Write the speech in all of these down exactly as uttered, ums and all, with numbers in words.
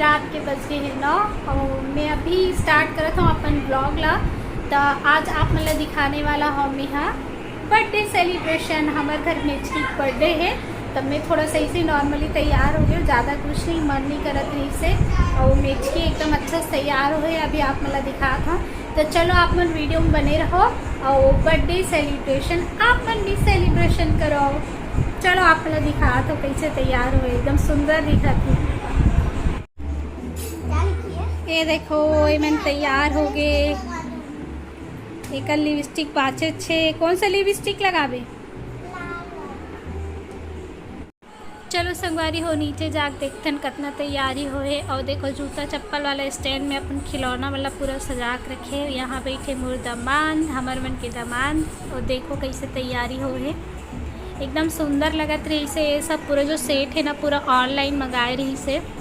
रात के बज गे हे नौ अउ मैं अभी start करत हूँ अपन vlog ला। त आज आप मन ला दिखाने वाला हूँ मैं हा birthday celebration। हमर घर मेचकी के birthday हे, तब मैं थोड़ा सही से normally तैयार हो गई हूँ, ज़्यादा कुछ नहीं, मन नहीं करत रहिस हे। अउ मेचकी एकदम अच्छा से तैयार हो गई, अभी आप मन ला दिखात हूँ। तो चलो आप मन video में बने रहो अउ birthday celebration आप मन भी celebration करो। चलो आप मन ला दिखात हूँ कैसे तैयार हो, एकदम सुंदर दिखत हे। ये देखो, ये मन तैयार हो गए। एकर लिपस्टिक बाचे छे। कौन सा लिपस्टिक लगाबे? चलो संगवारी हो, नीचे जाके देखथन कतना तैयारी होहे। और देखो, जूता चप्पल वाला stand में अपन खिलौना वाला पूरा सजा के रखे हे। यहाँ बैठे मोर दामाद, हमर मन के दामाद। और देखो कैसे तैयारी होहे, एकदम सुंदर लगत रहिस हे। ये सब पूरा जो set हे ना, पूरा online मंगाए रहिस हे।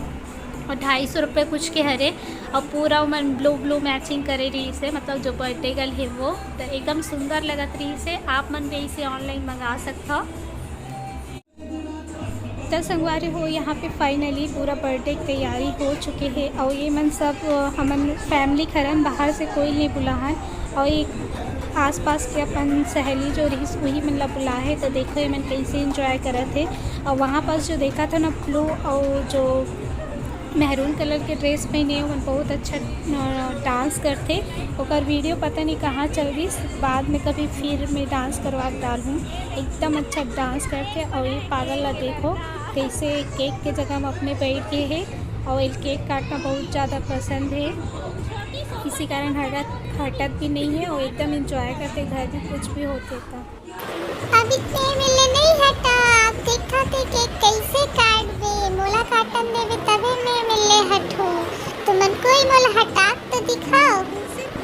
और ढाई सौ रुपये कुछ के हरे। और पूरा ओमन blue blue matching करे रहिस हे, मतलब जो birthday girl हे वो। तो एकदम सुंदर लगत रहिस हे। आप मन भी इसे online मंगा सकथव। तो संगवारी हो, यहाँ पे finally पूरा birthday की तैयारी हो चुके हे। और ये मन सब, अ, हमन family खरन, बाहर से कोई नहीं बुलाहन। और एक आसपास के अपन सहेली जो रहिस, वही मन ला बुलाए हे। तो देखो ये मन कैसे enjoy करत हे। और वहाँ पास जो देखा था ना, blue और जो maroon colour के dress पहने हे, ओमन बहुत अच्छा, अ, dance करथे। ओकर video पता नहीं कहाँ चल गइस, बाद में कभी फिर मैं dance करवा के डालहूँ। एकदम अच्छा dance करथे। और ये पागल ला देखो, कैसे cake के जगह में अपने बैठ गए हे। और ये cake काटना बहुत ज़्यादा पसंद हे, इसी कारण हटत, हटत भी नहीं हे। और एकदम enjoy करथे, घर में कुछ भी होथे तो। अभी ते मिले नहीं हटा, देखा थे कि कैसे काटबे, मोला काटन देबे तभे मैं मिले हटू। तुमन कोई मोला हटा तो दिखाओ,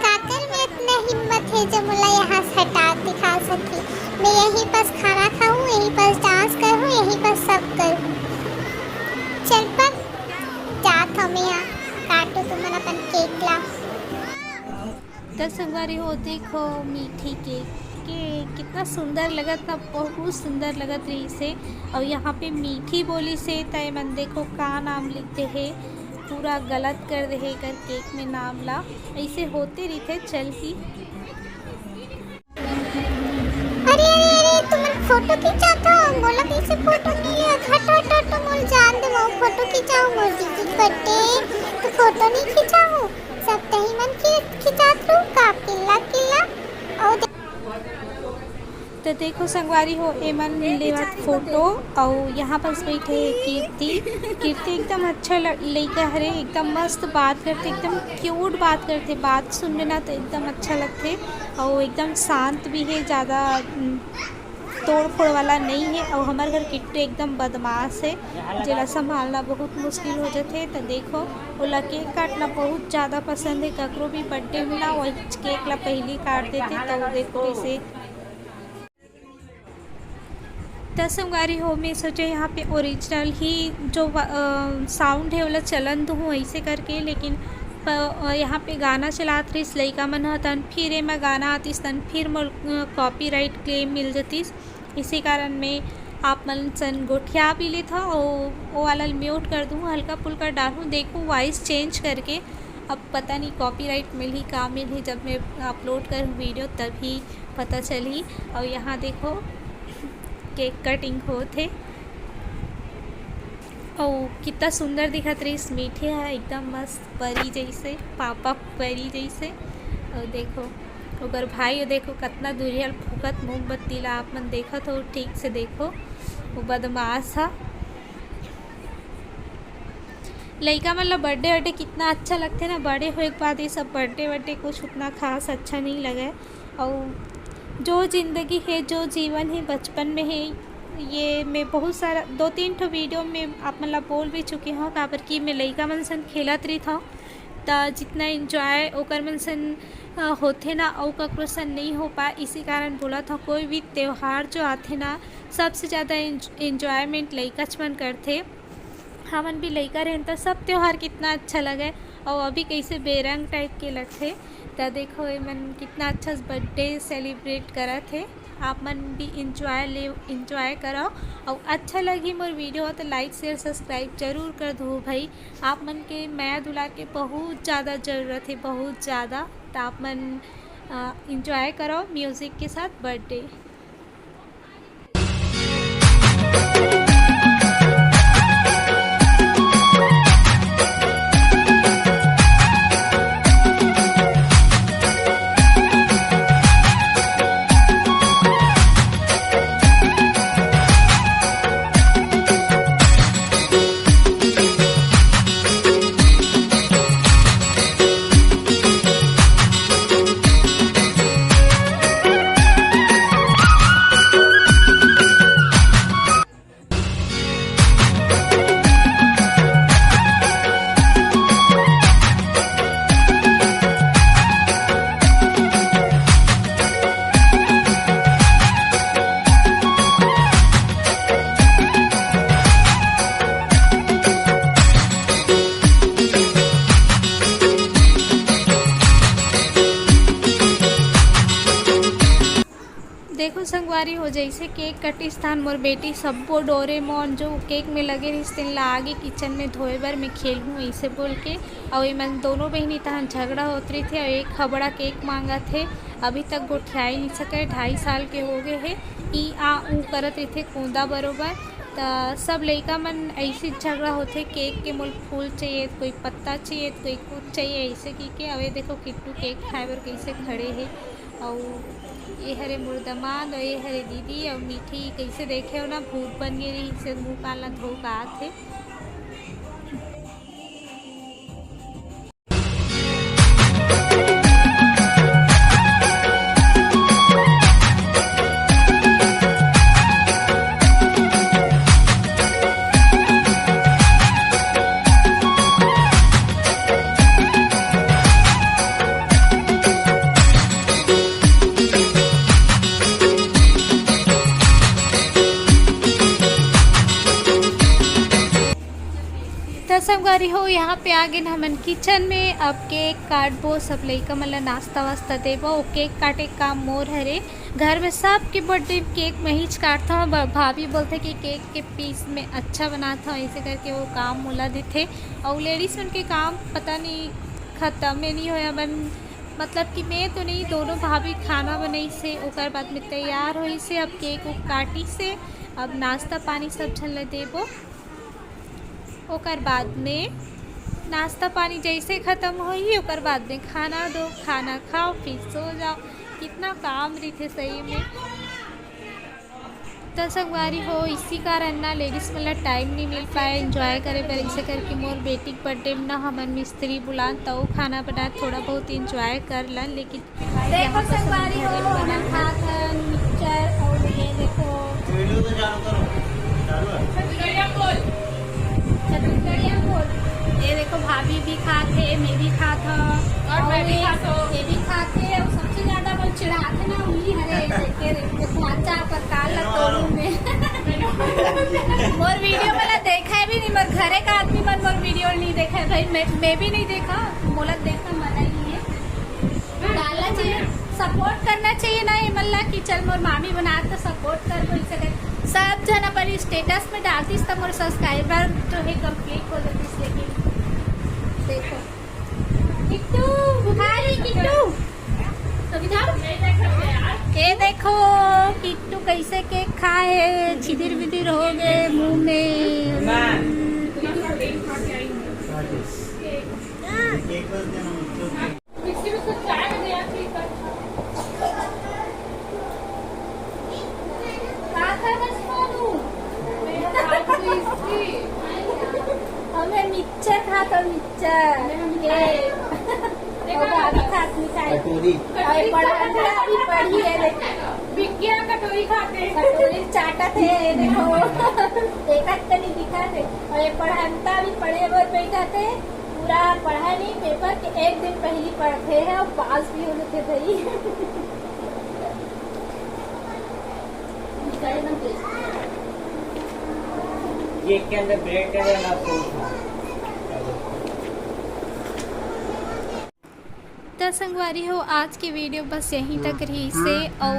काकर में इतना हिम्मत हे जो मोला यहाँ से हटा दिखा सके। मैं यहीं पास खाना खाऊँ, यहीं पास dance करूँ, यहीं पास सब करूँ। चल पग, जात हूँ मैं यहाँ, काटो तुमन अपन cake ला। तो संगवारी हो, देखो मीठी cake, cake कितना सुंदर लगत ना, बहुत सुंदर लगत रहिस हे। और यहाँ पे मीठी बोलिस हे, त एमन देखो का नाम लिख दे हे, पूरा गलत कर दे हे एकर cake में नाम ला। ऐसे होते रहिथे, चल ही। अरे, अरे, अरे, तुमन photo खिंचात हो, मोला कैसे photo नहीं लिया? हटो, हटो, हटो, मोर जान दे, वो photo खिंचाओ, मोर दीदी के birthday, तो photo नहीं खिंचाओ। सब तही मन खि-, खिंचात रहू का, किल्ला, किल्ला। और दे- तो देखो संगवारी हो, एमन लेवत photo, और यहाँ पास बैठे हे कीर्ति। कीर्ति एकदम अच्छा ल-, लइका हरे, एकदम मस्त बात करथे, एकदम cute बात करथे। बात सुनबे ना तो एकदम अच्छा लगथे, और एकदम शांत भी हे, ज़्यादा, उम, तोड़ फोड़ वाला नहीं हे। और हमर घर किट्टू एकदम बदमाश हे, जेला संभालना बहुत मुश्किल हो जाथे। तो देखो, ओला cake काटना बहुत ज़्यादा पसंद हे। ककरो भी birthday में ना वही cake ला पहली काट देथे। तो देखो कैसे। तो संगवारी हो, मैं सोचे यहाँ पे original ही जो वा-, अ, sound हे ओला चलन दूँ ऐसे करके, लेकिन प-, अ, यहाँ पे गाना चलात रहिस लइका मन ह, तन फिर एमा गाना आतिस, तन फिर मोर, अ, copyright claim मिल जतिस। इसी कारण मैं आप मन सन गोठिया भी लेथव, ओ, ओ वाला mute कर दूँ, हल्का फुल्का डालूँ, देखूँ voice change करके। अब पता नहीं copyright मिलही का मिलही, जब मैं upload करूँ video तभी पता चलही। और यहाँ देखो cake cutting होत हे, और कितना सुंदर दिखत रहिस मीठी ह, एकदम मस्त परी जैसे, पापा परी जैसे। और देखो ओकर भाई, वो देखो कतना दूरिहा ले फूकत मोमबत्ती ला, आप मन देखत हो ठीक से देखो, वो बदमाश ह। लइका मन ला birthday वर्डे कितना अच्छा लगथे ना, बड़े होए के बाद ये सब birthday वर्डे कुछ उतना खास अच्छा नहीं लगे। और जो जिंदगी हे, जो जीवन हे, बचपन में हे, ये मैं बहुत सारा दो तीन ठो video में आप मन ला बोल भी चुके हूँ, काबर कि मैं लइका मन सन खेलत रहिथौं, त जितना enjoy ओकर मन सन, अ, होथे ना, अउ ककरो सन नहीं हो पाए। इसी कारण बोलत हौं, कोई भी त्योहार जो आथे ना, सबसे ज़्यादा enj-, enjoyment लइकाच मन करथे। हमन भी लइका रहेन त सब त्योहार कितना अच्छा लगे, अउ अभी कैसे बेरंग type के लगथे। त देखो, एमन कितना अच्छा से birthday celebrate करत हे। आप मन भी enjoy ले, enjoy करव। अउ अच्छा लगही मोर video ह तो like, share, subscribe जरूर कर दो भाई। आप मन के मया दुलार के बहुत ज़्यादा ज़रूरत है, बहुत ज़्यादा। तो आप मन, अ, enjoy करव music के साथ birthday। देखो संगवारी हो, जैसे केक कटिस तहान मोर बेटी सब्बो डोरेमोन जो केक में लगे रहिस, तेन ला आगे किचन में धोए बर मैं खेलहूँ, ऐसे बोल के। अउ एमन दोनों बहिनी तहान झगड़ा होत रहिथे, अउ एक हबड़ा केक मांगत हे। अभी तक गोठियाई नहीं सके, ढाई साल के हो गए हे। ई आ ऊ करत रहिथे कूदा बरोबर। त सब लइका मन ऐसे झगड़ा होथे, केक के मोल फूल चाहिए, कोई पत्ता चाहिए, कोई कुछ चाहिए, ऐसे की के। अउ ये देखो किट्टू केक खाए बर कैसे खड़े हे। अउ ये हरे मोर दमाद, अउ ये हरे दीदी, अउ मीठी कैसे देखे हो ना, भूत बन गए रही, से मुंह कान ला धो के आत हे। त संगवारी हो, यहाँ पे आ गेन हमन किचन में। अब केक काटबो, सब लइका मन ला नाश्ता वास्ता देबो। केक काटे के काम मोर हरे। घर में सबके बर्थडे में केक मैं हीच काटत हूँ। ब-, भाभी बोलथे कि केक के पीस में अच्छा बनात हूँ, ऐसे करके वो काम मोला देथे। अउ लेडीज मन के काम पता नहीं खत्म में नहीं होया बन, मतलब कि मैं तो नहीं, दोनों भाभी खाना बनाई से, ओकर बाद में तैयार होई से, अब केक उक काटी से, अब नाश्ता पानी सब झन ला देबो। ओकर बाद में नाश्ता पानी जैसे खत्म होही, ओकर बाद में खाना दो, खाना खाओ, फिर सो जाओ। कितना काम रहिथे सही में। त संगवारी हो, इसी कारण ना लेडीज मन ला टाइम नहीं मिल पाए एंजॉय करे बर। इसे करके मोर बेटी के बर्थडे में ना हमन मिस्त्री बुलान, त वो खाना बनाए, थोड़ा बहुत एंजॉय कर लन। लेकिन देखो संगवारी हो, हमन खात हन मिक्सचर और ये देखो छत्तीसगढ़िया बोल। ये देखो भाभी भी खात हे, मैं भी खात हूँ और मैं भी ये, खात हूँ। ये भी खात हे। और सबसे ज्यादा मन चिढ़ात हे ना उही हरे, देखे देखो अच्छा पर काल ला तोड़ू में। मोर वीडियो वाला देखा है भी नहीं, मोर घरे का आदमी मन मोर वीडियो नहीं देखा है भाई, मैं, मैं भी नहीं देखा, मोला देखना मना ही नहीं है। डालना चाहिए, सपोर्ट करना चाहिए ना ये मन ला कि चल मोर मामी बनात तो सपोर्ट करबो, इसे कर। सब जन अपन स्टेटस में डालतीस त मोर सब्सक्राइबर जो है कंप्लीट हो जातीस। लेकिन देखो किट्टू, हाय किट्टू, तो इधर ये देखो किट्टू कैसे केक खाए, छिदिर बिदिर हो गए मुंह में। हमें मिक्सचर खात हूँ, मिक्सचर। केक। और भाभी खात मिठाई। कटोरी। और पढ़ा भी पढ़ी है, देखो। विज्ञान कटोरी खाते हैं। कटोरी चाटत है, ये देखो। एक हाथ कनी दिखा दे। और ये पढ़ंता भी पढ़े बर बैठा थे। पूरा पढ़ा नहीं, पेपर के एक दिन पहली पढ़ते हैं और पास भी हो जाते भाई। केक के अंदर ब्रेड का है ना, फ्रूट। त संगवारी हो, आज के वीडियो बस यहीं तक रहिस हे। अउ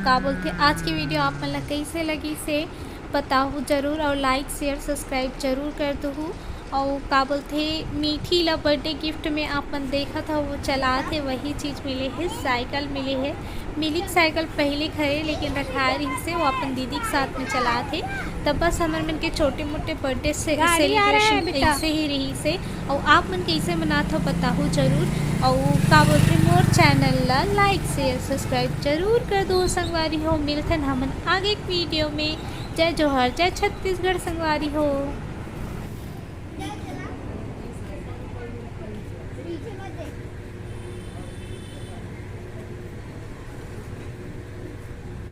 का बोलथे, आज के वीडियो आप मन ला कइसे लगिस हे, बताहू जरूर, अउ like, share, subscribe जरूर कर दुहू। अउ का बोलथे, मीठी ला birthday gift में आप मन देखत हव, वो चलात हे, वही चीज मिले हे, साइकिल मिले हे। मिली के साइकिल पहले खरे, लेकिन रखाए रहिस हे, वो अपन दीदी के साथ में चलात हे। तब बस हमर मन के छोटे मोटे birthday से गाड़ी आ रहा है celebration बेटा। ऐसे ही रहिस हे। अउ आप मन कइसे मनात हो, बताहू जरूर। अउ का बोलथे, मोर channel ला like, share, subscribe जरूर कर दो संगवारी हो। मिलथन हमन आगे एक वीडियो में। जय जोहार, जय छत्तीसगढ़ संगवारी हो।